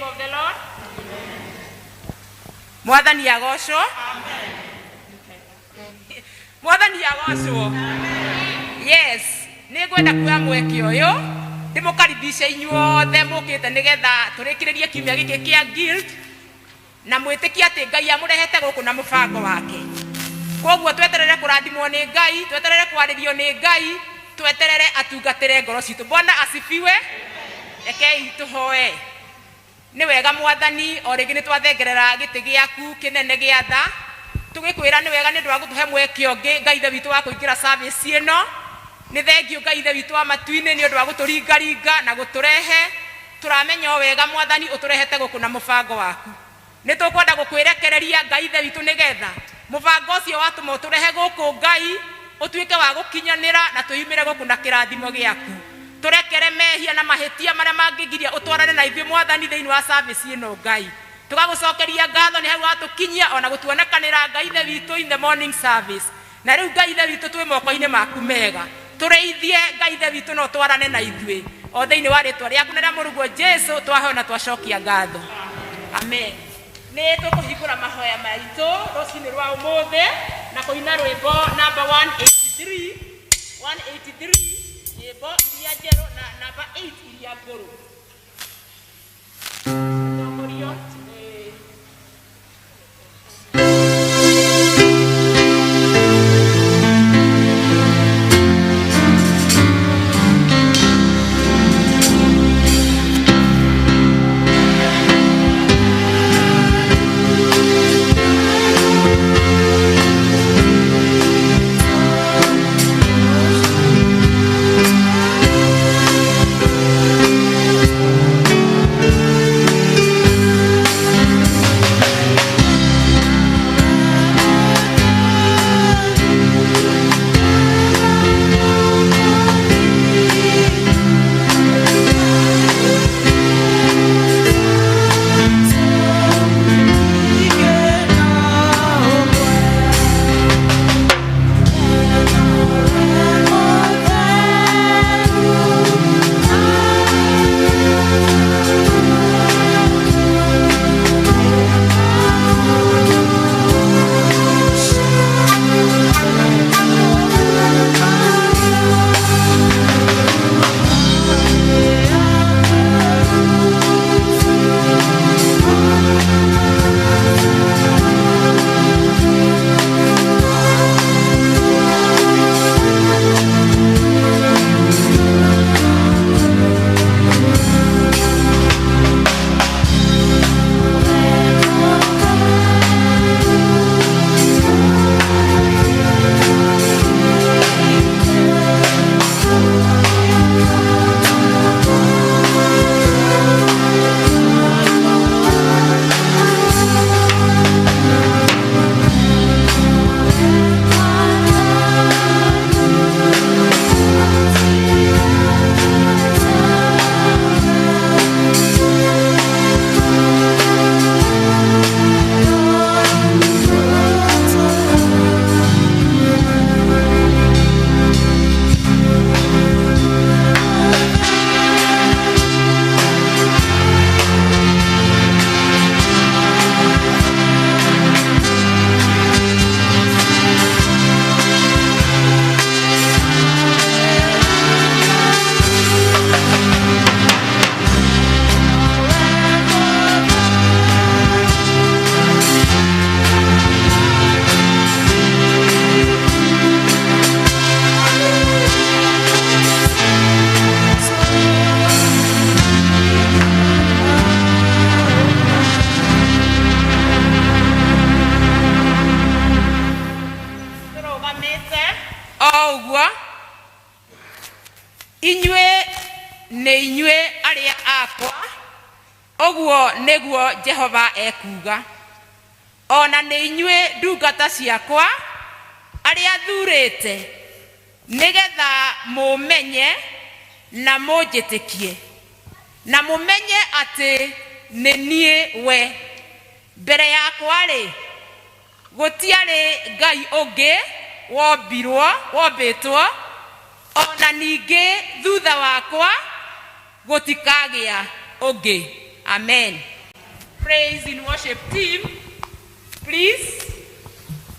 of the Lord. Mwathani agocwo. Mwathani agocwo. Yes, nĩ ngwenda kuoya mweke ũyũ ndĩmũkaribishe inyuothe mũkĩte nĩgetha tũrĩkĩrĩrie kiumia gĩkĩ kĩa guild na mwĩtĩkie atĩ Ngai amũrehete gũkũ na mũbango wake. Kwoguo tweterere kũrathimwo nĩ Ngai, tweterere kwarĩrio nĩ Ngai, tweterere atungatĩre ngoro citũ. Bwana asifiwe. Rekei tũhoe. Nĩ wega Mwathani, o rĩngĩ nĩ twathengerera gĩtĩ gĩaku kĩnene gĩa tha, tũgĩkwĩra nĩ wega nĩ ũndũ wa gũtũhe mweke ũngĩ, Ngai Ithe witũ, wa kũingĩra service ĩno. Nĩ thengiũ Ngai Ithe witũ wa matu-inĩ nĩ ũndũ wa gũtũringaringa na gũtũrehe. Tũramenya o wega Mwathani ũtũrehete gũkũ na mũbango waku. Nĩ tũkwenda gũkwĩrekereria Ngai Ithe witũ nĩ getha mũbango ũcio watũma ũtũrehe gũkũ Ngai ũtuĩke wa gũkinyanĩra na twĩyumĩre gũkũ na kĩrathimo gĩaku. Tũrekere mehia na mahĩtia marĩa mangĩgiria ũtwarane na ithuĩ Mwathani thĩinĩ wa service ĩno Ngai. Tũgagũcokeria ngatho nĩ hau watũkinyia ona gũtuonekanĩra Ngai Ithe witũ in the morning service. Na rĩu Ngai Ithe witũ twĩ moko-inĩ maku mega. Tũrĩithie Ngai Ithe witũ na ũtwarane na ithuĩ. O thĩinĩ wa rĩtwa rĩaku na rĩa mũrũguo Jesu twahoya na twacokia ngatho. Amen. Nĩ tũkũhingũra mahoya maitũ rũcinĩ rwa ũmũthĩ na kũina rwĩmbo namba 183, 183 nyĩmbo iria njerũ na namba 8 iria ngũrũ. Tongorio nĩ Tũrũgamĩte o ũguo, inyuĩ nĩ inyuĩ arĩa akwa, ũguo nĩguo Jehova ekuuga, o na nĩ inyuĩ ndungata ciakwa, arĩa thuurĩte, nĩgetha mũũmenye na mũnjĩtĩkie, na mũmenye atĩ nĩ niĩ we. Mbere yakwa-rĩ, Gũtiarĩ Ngai ũngĩ wombirwo, wombĩtwo, o na ningĩ thutha wakwa gũtikagĩa ũngĩ. Amen. Praise in worship team, please.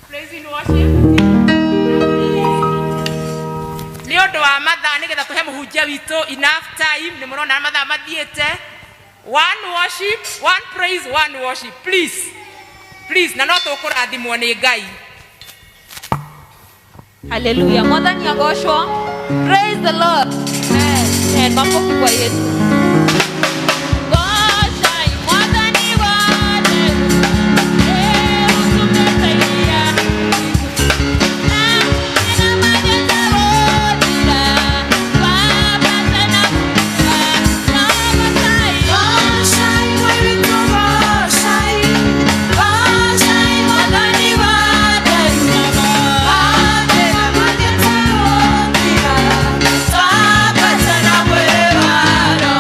Praise in worship team, nĩ ũndũ wa mathaa, nĩgetha tũhe mũhunjia witũ enough time. Nĩ mũrona mathaa mathiĩte. One worship, one praise, one worship, please, please, na no tũkũrathimwo nĩ Ngai. Haleluya. Mwathani agocwo. Praise the Lord. Amen. Makofi kwa Yesu. Gocai Mwathani wothe. Eh, ũtũmĩteithia. Na na mageta gũthira. Baba tena na gocai. Gocai witũ, gocai, gocai Mwathani wothe. Atena mageta gũthira, twambata na mwĩwaro.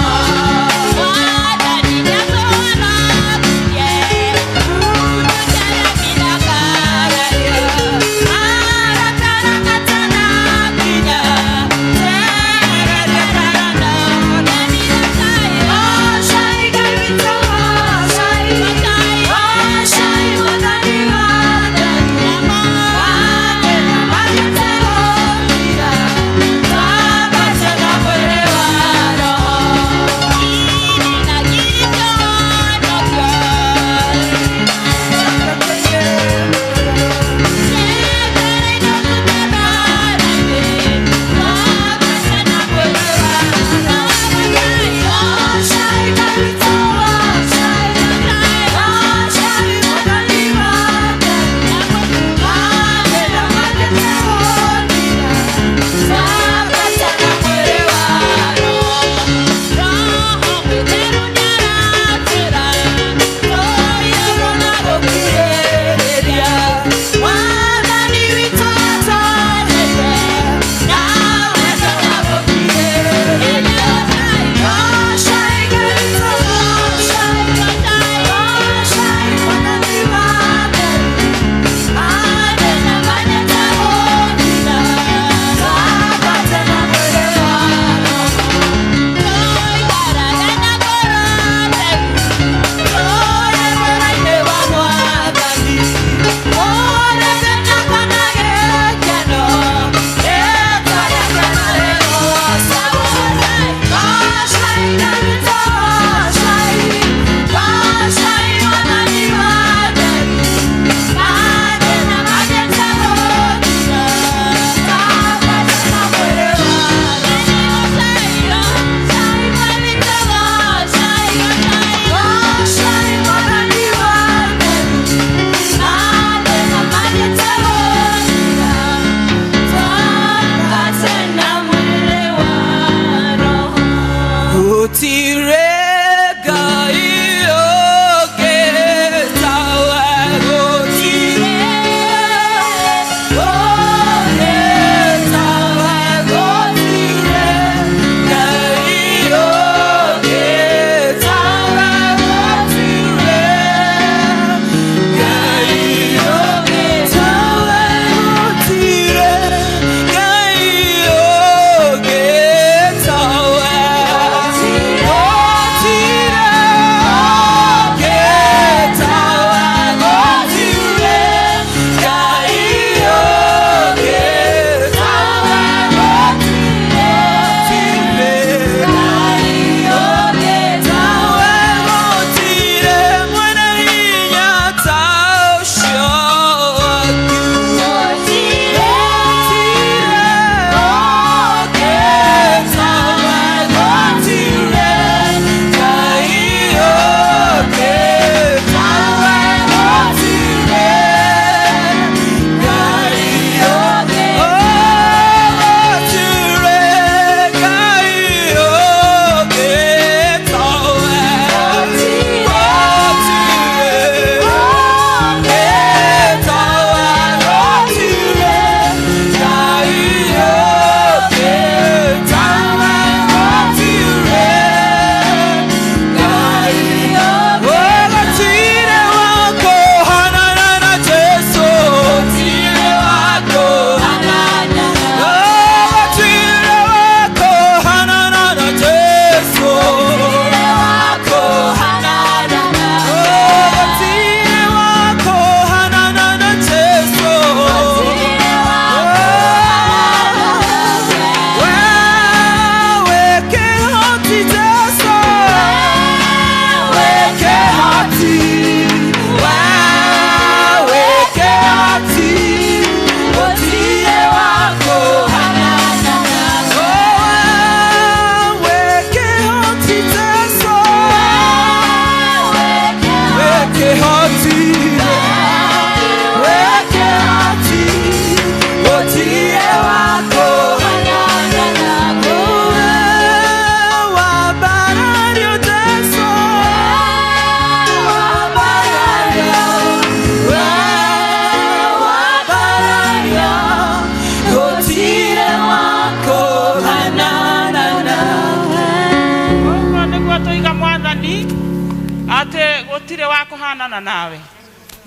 Gũtirĩ wa kũhanana nawe.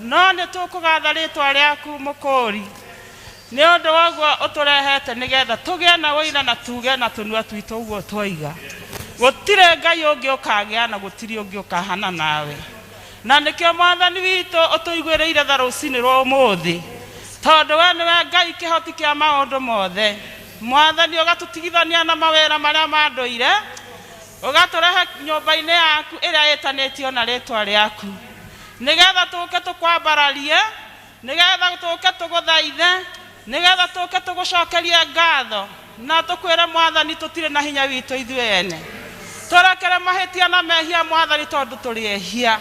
No nĩ tũkũgatha rĩtwa rĩaku mũkũri nĩ ũndũ wa ũguo ũtũrehete nĩgetha tũgĩe na ũira na tuge na tũnua twitũ ũguo twoiga. Gũtirĩ Ngai ũngĩ ũkagĩa na gũtirĩ ũngĩ ũkahana nawe. Na nĩkĩo Mwathani witũ ũtũiguĩrĩire tha rũcinĩ rwa ũmũthĩ, tondũ we nĩwe Ngai kĩhoti kĩa maũndũ mothe. Mwathani ũgatũtigithania na mawĩra marĩa ma ndũire, ũgatũrehe nyũmba-inĩ yaku ĩrĩa ĩtanĩtio na rĩtwa rĩaku, nĩgetha tũke tũkwambararie, nĩgetha tũke tũgũthaithe, nĩgetha tũke tũgũcokerie ngatho, na tũkwĩre Mwathani tũtirĩ na hinya witũ ithuĩ ene. Tũrekere mahĩtia na mehia Mwathani tondũ tũrĩ ehia.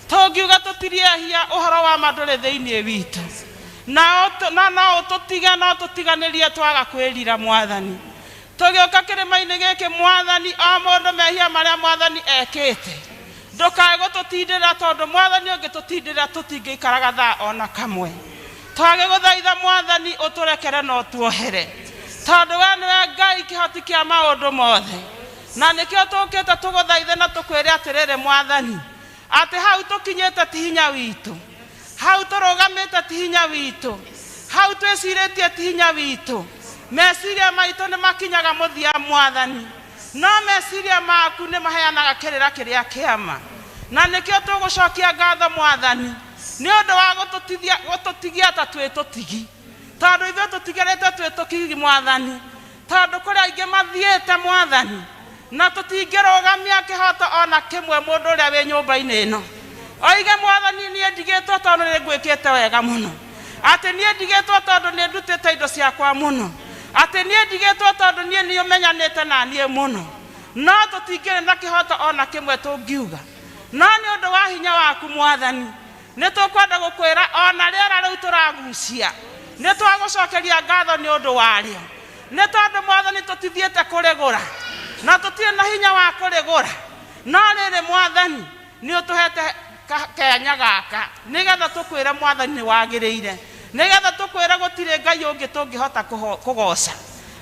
Tũngiuga tũtirĩ ehia, ũhoro wa ma ndũrĩ thĩinĩ witũ. Na no ũtũtige no ũtũtiganĩrie twaga kwĩrira Mwathani. Tũgĩũka kĩrĩma-inĩ gĩkĩ Mwathani, o mũndũ mehia marĩa Mwathani ekĩte. Ndũkae gũtũtindĩrĩra tondũ Mwathani ũngĩtũtindĩrĩra tũtingĩikara gathaa ona kamwe. Twagĩgũthaitha Mwathani ũtũrekere na ũtuohere, tondũ we nĩwe Ngai kĩhoti kĩa maũndũ mothe. Na nĩkĩo tũkĩte tũgũthaithe na tũkwĩre atĩrĩrĩ Mwathani, atĩ hau tũkinyĩte ti hinya witũ, hau tũrũgamĩte ti hinya witũ, hau twĩcirĩtie ti hinya witũ. Meciria maitũ nĩ makinyaga mũthia Mwathani, no meciria maku nĩ maheanaga kĩrĩra kĩrĩa kĩama. Na nĩkĩo tũgũcokia ngatho Mwathani nĩ ũndũ wa gũtũtigia ta twĩ tũtigi, tondũ ithuĩ tũtigĩrĩte twĩ tũtigi Mwathani, tondũ kũrĩ aingĩ mathiĩte Mwathani, na tũtingĩrũgamia kĩhoto ona kĩmwe mũndũ ũrĩa wĩ nyũmba-inĩ ĩno oige Mwathani niĩ ndigĩtwo tondũ nĩ ngwĩkĩte wega mũno, atĩ niĩ ndigĩtwo tondũ nĩ ndutĩte indo ciakwa mũno, atĩ niĩ ndigĩtwo tondũ niĩ nĩ ũmenyanĩte na niĩ mũno. No tũtingĩrĩ na kĩhoto ona kĩmwe tũngiuga, no nĩ ũndũ wa hinya waku Mwathani nĩ tũkwenda gũkwĩra ona rĩera rĩu tũragucia nĩ twagũcokeria ngatho nĩ ũndũ warĩo, nĩ tondũ Mwathani tũtithiĩte kũrĩgũra na tũtirĩ na hinya wa kũrĩgũra, no rĩrĩ Mwathani nĩ ũtũhete kanya gaka nĩgetha tũkwĩre Mwathani nĩ wagĩrĩire, nĩgetha tũkwĩre gũtirĩ Ngai ũngĩ tũngĩhota kũgoca,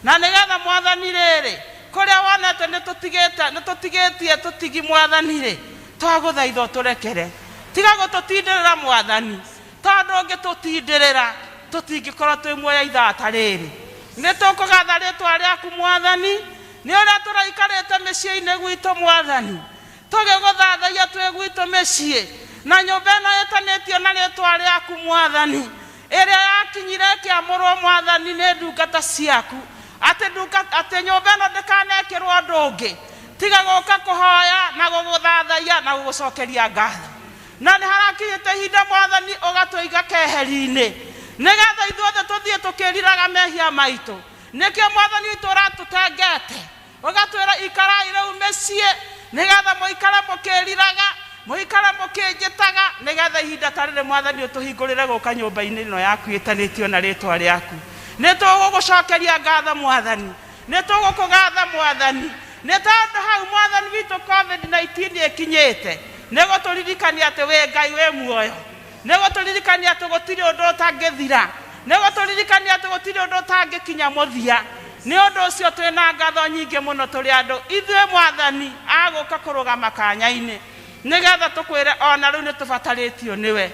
na nĩgetha Mwathani rĩrĩ kũrĩa wonete nĩ tũtigĩtie tũtigi Mwathani rĩ, twagũthaitha ũtũrekere, tiga gũtũtindĩrĩra Mwathani, tondũ ũngĩtũtindĩrĩra tũtingĩkorwo twĩ muoyo ithaa ta rĩrĩ. Nĩ tũkũgatha rĩtwa rĩaku Mwathani nĩ ũrĩa tũraikarĩte mĩciĩ-inĩ gwitũ Mwathani, tũgĩgũthathaia twĩ gwitũ mĩciĩ, na nyũmba ĩno ĩtanĩtio na rĩtwa rĩaku Mwathani, ĩrĩa yakinyire ĩkĩamũrwo Mwathani nĩ ndungata ciaku, atĩ nyũmba ĩno ndĩkanekĩrwo ũndũ ũngĩ tiga gũka kũhoya na gũgũthathaia na gũgũcokeria ngatho. Na nĩ harakinyĩte ihinda Mwathani ũgatũiga keheri-inĩ nĩgetha ithuothe tũthiĩ tũkĩriraga mehia maitũ. Nĩkĩo Mwathani witũ ũratũtengete ũgatwĩra ikarai rĩu mĩciĩ nĩgetha mũikare mũkĩriraga, mũikare mũkĩnjĩtaga, nĩgetha ihinda ta rĩrĩ Mwathani ũtũhingũrĩre gũka nyũmba-inĩ ĩno yaku ĩtanĩtio na rĩtwa rĩaku. Nĩ tũgũgũcokeria ngatho Mwathani, nĩ tũgũkũgatha Mwathani, nĩ tondũ hau Mwathani witũ COVID-19 ĩkinyĩte nĩ gũtũririkania atĩ wĩ Ngai wĩ muoyo, nĩ gũtũririkania atĩ gũtirĩ ũndũ ũtangĩthira, nĩ gũtũririkania atĩ gũtirĩ ũndũ ũtangĩkinya mũthia. Nĩ ũndũ ũcio twĩna ngatho nyingĩ mũno tũrĩ andũ ithuĩ Mwathani agũka kũrũgama kanya-inĩ nĩgetha tũkwĩre ona rĩu nĩ tũbatarĩtio nĩwe.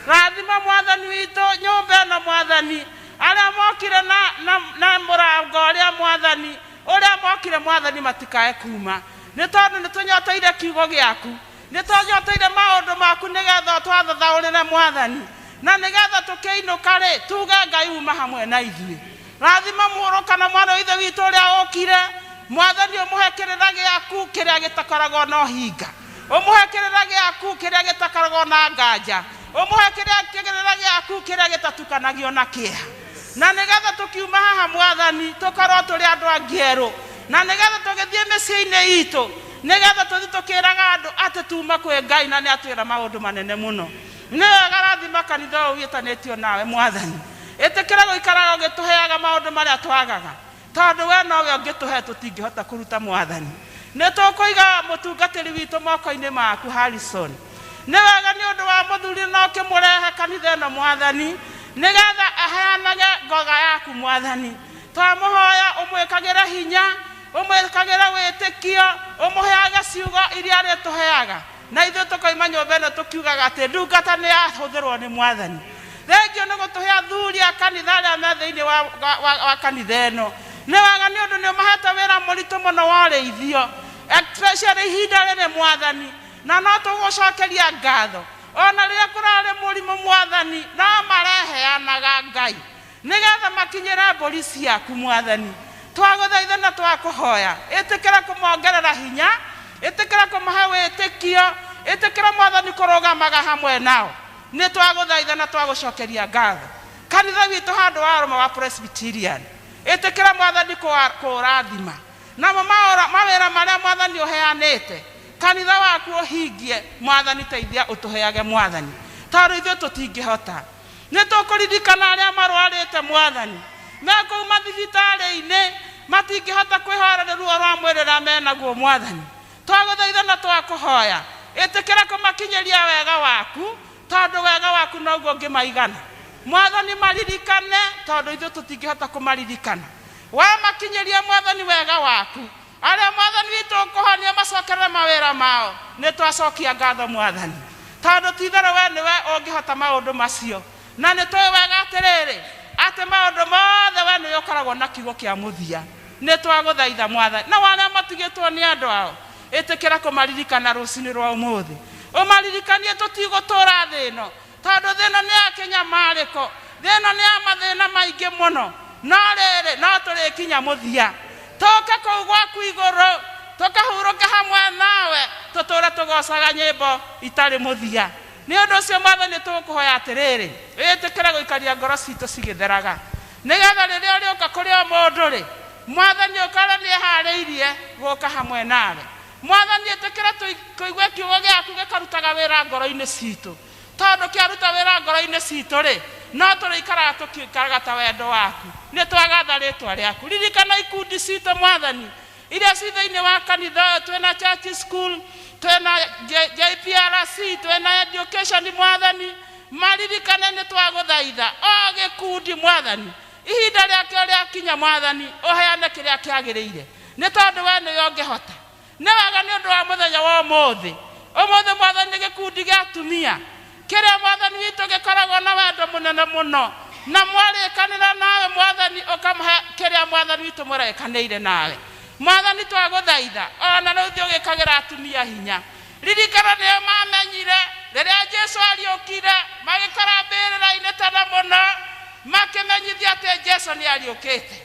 Rathima Mwathani witũ nyũmba ĩno Mwathani, arĩa mokire na mũrango ũrĩa Mwathani, ũrĩa mokire Mwathani matikae kuma, nĩ tondũ nĩ tũnyoteire kiugo gĩaku, nĩ tũnyoteire maũndũ maku nĩgetha twathathaũrĩre Mwathani, na nĩgetha tũkĩinũka rĩ tuge Ngai uma hamwe na ithuĩ. Rathima mũrũ kana mwana wa ithe witũ ũrĩa ũkire Mwathani, ũmũhe kĩrĩra gĩaku kĩrĩa gĩtakoragwo na ũhinga, ũmũhe kĩrĩra gĩaku kĩrĩa gĩtakoragwo na nganja, ũmũhe kĩrĩra gĩaku kĩrĩa gĩtatukanagio na kĩeha, na nĩgetha tũkiuma haha Mwathani tũkorwo tũrĩ andũ angĩ erũ, na nĩgetha tũgĩthiĩ mĩciĩ-inĩ itũ, nĩgetha tũthiĩ tũkĩraga andũ atĩ tuma kwĩ Ngai na nĩ atwĩra maũndũ manene mũno. Nĩ wega rathima kanitha ũyũ wĩtanĩtio nawe Mwathani, ĩtĩkĩra gũikaraga ũgĩtũheaga maũndũ marĩa twagaga, tondũ we nowe ũngĩtũhe tũtingĩhota kũruta Mwathani. Nĩ tũkũiga mũtungatĩri witũ moko-inĩ maku Harrison, nĩ wega nĩ ũndũ wa mũthuri na ũkĩmũrehe kanitha ĩno Mwathani, nĩgetha aheanage ngoga yaku Mwathani. Twamũhoya ũmwĩkagĩre hinya, ũmwĩkagĩre wĩtĩkio, ũmũheage ciugo iria arĩtũheaga. Na ithuĩ tũkoima nyũmba ĩno tũkiugaga atĩ ndungata nĩ yahũthĩrwo nĩ mwathani. Thengio nĩ gũtũhe athuri a kanitha arĩa me thĩinĩ wa kanitha ĩno. Nĩ wega nĩ ũndũ nĩ ũmahete wĩra mũritũ mũno wa ũrĩithio, especially ihinda rĩrĩ mwathani, na no tũgũcokeria ngatho. Ona rĩrĩa kũrarĩ mũrimũ mwathani, no mareheanaga Ngai nĩgetha makinyĩre mbũri ciaku mwathani. Twagũthaitha na twakũhoya, ĩtĩkĩra kũmongerera hinya, ĩtĩkĩra kũmahe wĩtĩkio, ĩtĩkĩra mwathani kũrũgamaga hamwe nao. Nĩ twagũthaitha na twagũcokeria ngatho. Kanitha witũ handũ wa Roma wa Presbyterian, ĩtĩkĩra mwathani kũũrathima. Namo mawĩra marĩa mwathani ũheanĩte, kanitha waku ũhingie, mwathani teithia ũtũheage mwathani, tondũ ithuĩ tũtingĩhota. Nĩ tũkũririkana arĩa marwarĩte mwathani, me kũu mathibitarĩ-inĩ, matingĩhota kwĩhorera ruo rwa mwĩrĩ rũrĩa menaguo mwathani. Twagũthaitha na twakũhoya, ĩtĩkĩra kũmakinyĩria wega waku, tondũ wega waku noguo ũngĩmaigana. Mwathani maririkane, tondũ ithuĩ tũtingĩhota kũmaririkana. Wamakinyĩria mwathani wega waku, arĩa mwathani witũ ũkũhonia macokerere mawĩra mao, nĩ twacokia ngatho mwathani, tondũ ti-itherũ we nĩwe ũngĩhota maũndũ macio. Na nĩ tũĩ wega atĩrĩrĩ, atĩ maũndũ mothe we nĩwe ũkoragwo na kiugo kĩa mũthia. Nĩ twagũthaitha mwathani, na arĩa matigĩtwo nĩ andũ ao, ĩtĩkĩra kũmaririkana rũcinĩ rwa ũmũthĩ. Ũmaririkanie tũtigũtũra thĩ ĩno, tondũ thĩ ĩno nĩ ya kĩnyamarĩko, thĩ ĩno nĩ ya mathĩna maingĩ mũno. No rĩrĩ, no tũrĩkinya mũthia, tũke kũu gwaku igũrũ, tũkahurũke hamwe nawe, tũtũre tũgocaga nyĩmbo itarĩ mũthia. Nĩ ũndũ ũcio mwathani tũgũkũhoya atĩrĩrĩ, wĩtĩkĩre gũikaria ngoro citũ cigĩtheraga, nĩgetha rĩrĩa ũrĩũka kũrĩ o mũndũ rĩ, mwathani ũkore nĩeharĩirie gũka hamwe nawe. Mwathani ĩtĩkĩra kũigua kiugo gĩaku gĩkarutaga wĩra ngoro-inĩ citũ, tondũ kĩaruta wĩra ngoro-inĩ citũ rĩ, no tũrĩikaraga tũkĩikaraga ta wendo waku. Nĩ twagatha rĩtwa rĩaku. Ririkana ikundi citũ mwathani, iria ci thĩinĩ wa kanitha ũyũ, twĩna church school, twĩna JPRC, twĩna education mwathani, maririkane nĩ twagũthaitha o gĩkundi mwathani, ihinda rĩakĩo rĩakinya mwathani, ũheane kĩrĩa kĩagĩrĩire, nĩ tondũ we nĩwe ũngĩhota. Nĩ wega nĩ ũndũ wa mũthenya wa ũmũthĩ. Ũmũthĩ mwathani nĩ gĩkundi gĩa atumia kĩrĩa mwathani witũ gĩkoragwo na wendo mũnene mũno, na mwarĩkanĩra nawe mwathani ũkamahe kĩrĩa mwathani witũ mũrekanĩire nawe. Mwathani twagũthaitha ona rĩu thiĩ ũgĩkagĩra atumia hinya. Ririkana nĩo mamenyire rĩrĩa Jesũ ariũkire, magĩkora mbĩrĩra-inĩ tene mũno, makĩmenyithia atĩ Jesũ nĩ ariũkĩte.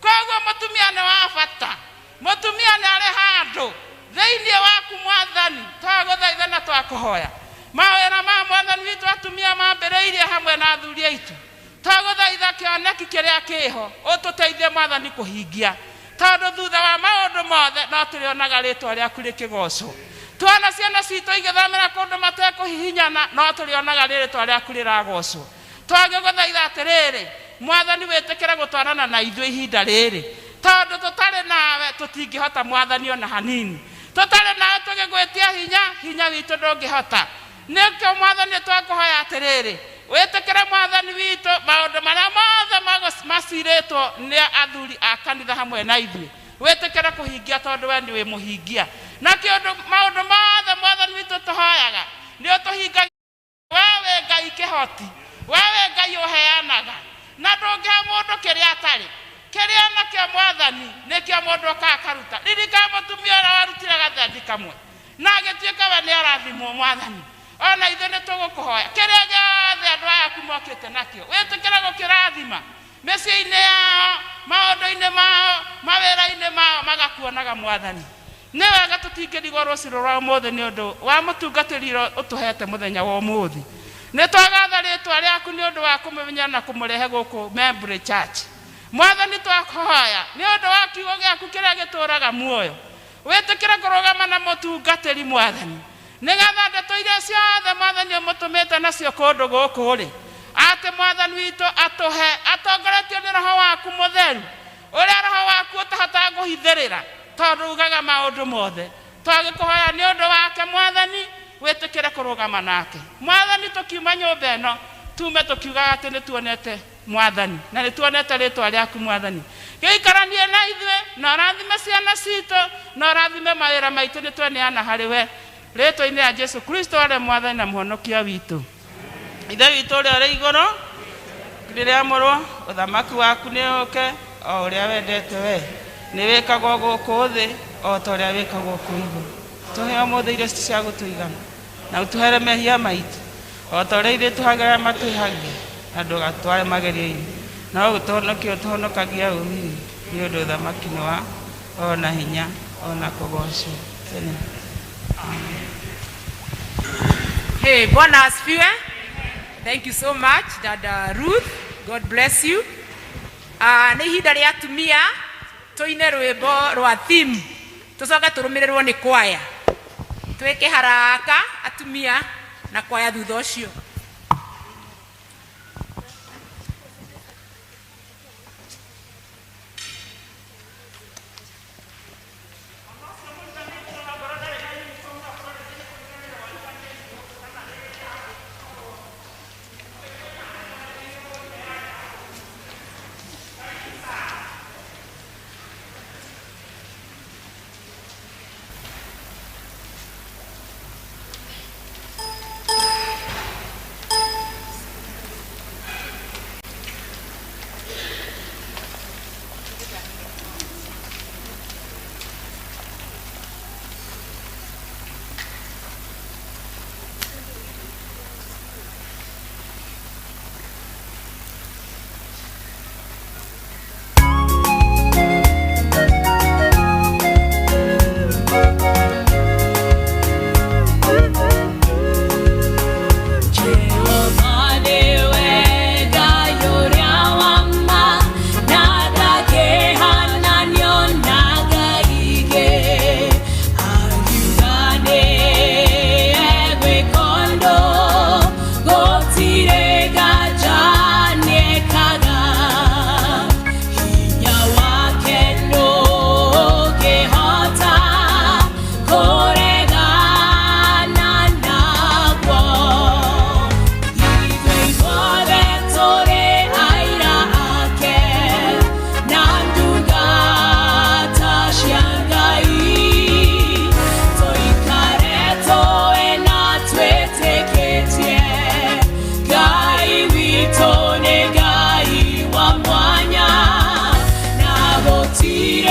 Koguo mũtumia nĩ wa bata, mũtumia nĩ arĩ handũ thĩinĩ waku mwathani. Twagũthaitha na twakũhoya mawĩra ma mwathani witũ atumia mambĩrĩirie hamwe na athuri aitũ, twagũthaitha kĩoneki kĩrĩa kĩho ũtũteithie mwathani kũhingia, tondũ thutha wa maũndũ mothe no tũrĩonaga rĩtwa rĩaku rĩkĩgocwo. Tuona ciana citũ igĩthomera kũndũ matekũhihinyana, no tũrĩonaga rĩtwa rĩaku rĩragocwo. Twagĩgũthaitha atĩrĩrĩ mwathani, wĩtĩkĩre gũtwarana na ithuĩ ihinda rĩrĩ, tondũ tũtarĩ nawe tũtingĩhota mwathani ona hanini. Tũtarĩ nawe tũgĩgwĩtia hinya, hinya witũ ndũngĩhota. Nĩkĩo mwathani twakũhoya atĩrĩrĩ, wĩtĩkĩre mwathani witũ maũndũ marĩa mothe macirĩtwo nĩ athuri a kanitha hamwe na ithuĩ, wĩtĩkĩre kũhingia, tondũ we nĩ wĩ mũhingia. Na kĩũndũ maũndũ mothe mwathani witũ tũhoyaga nĩ ũtũhingagia. We wĩ Ngai kĩhoti, we wĩ Ngai ũheanaga, na ndũngĩhe mũndũ kĩrĩa atarĩ. Kĩrĩa nakĩo mwathani nĩkĩo mũndũ okaga akaruta. Ririkana mũtumia ũrĩa warutire gathendi kamwe na agĩtuĩka we nĩ arathimwo mwathani. Ona ithuĩ nĩ tũgũkũhoya kĩrĩa gĩothe andũ aya aku mokĩte nakĩo, wĩtĩkĩre gũkĩrathima mĩciĩ-inĩ yao, maũndũ-inĩ mao, mawĩra-inĩ mao, magakuonaga mwathani. Nĩ wega tũtingĩrigwo rũciũ rwa ũmũthĩ nĩ ũndũ wa mũtungatĩri ũrĩa ũtũhete mũthenya wa ũmũthĩ. Nĩ twagatha rĩtwa rĩaku nĩ ũndũ wa kũmũmenya na kũmũrehe gũkũ Membley Church. Mwathani twakũhoya nĩ ũndũ wa kiugo gĩaku kĩrĩa gĩtũraga muoyo, wĩtĩkĩre kũrũgama na mũtungatĩri mwathani, nĩgetha ndeto iria ciothe mwathani ũmũtũmĩte nacio kũndũ gũkũ rĩ, atĩ mwathani witũ atũhe atongoretio nĩ roho waku mũtheru, ũrĩa roho waku ũtahotaga kũhithĩrĩra, tondũ ugaga maũndũ mothe. Twagĩkũhoya nĩ ũndũ wake mwathani, wĩtĩkĩre kũrũgama nake mwathani. Tũkiuma nyũmba ĩno tume tũkiugaga atĩ nĩ tuonete mwathani na nĩ tuonete rĩtwa rĩaku mwathani. Gĩikaranie na ithuĩ na ũrathime ciana citũ na ũrathime mawĩra maitũ, nĩ tweneana harĩ we. Rĩtwa-inĩ ya Jesu Kristo arĩa mwathani na mũhonokia witũ. Ithe witũ ũrĩa ũrĩ igũrũ, rĩrĩamũrwo, ũthamaki waku nĩ ũũke, o ũrĩa wendete we nĩ wĩkagwo gũkũ thĩ o ta ũrĩa wĩkagwo kũu igũrũ. Tũhe ũmũthĩ irio cia gũtũigana, na ũtũhere mehia maitũ o ta ũrĩa ithuĩ tũhagĩra arĩa matwĩhagia, na ndũgatware magerio-inĩ, no ũtũhonokie ũtũhonokagia ũũru-inĩ, nĩ ũndũ ũthamaki nĩ wa ona hinya ona kũgocwo tene. Amen. Hey, Bwana asifiwe. Thank you so much, Dada Ruth. God bless you. Nĩ ihinda rĩa atumia tũine rwĩmbo rwa theme tũcoke tũrũmĩrĩrwo nĩ kwaya twĩke haraka atumia na kwaya thutha ũcio. Ngai wa mwanya na gũtirĩ.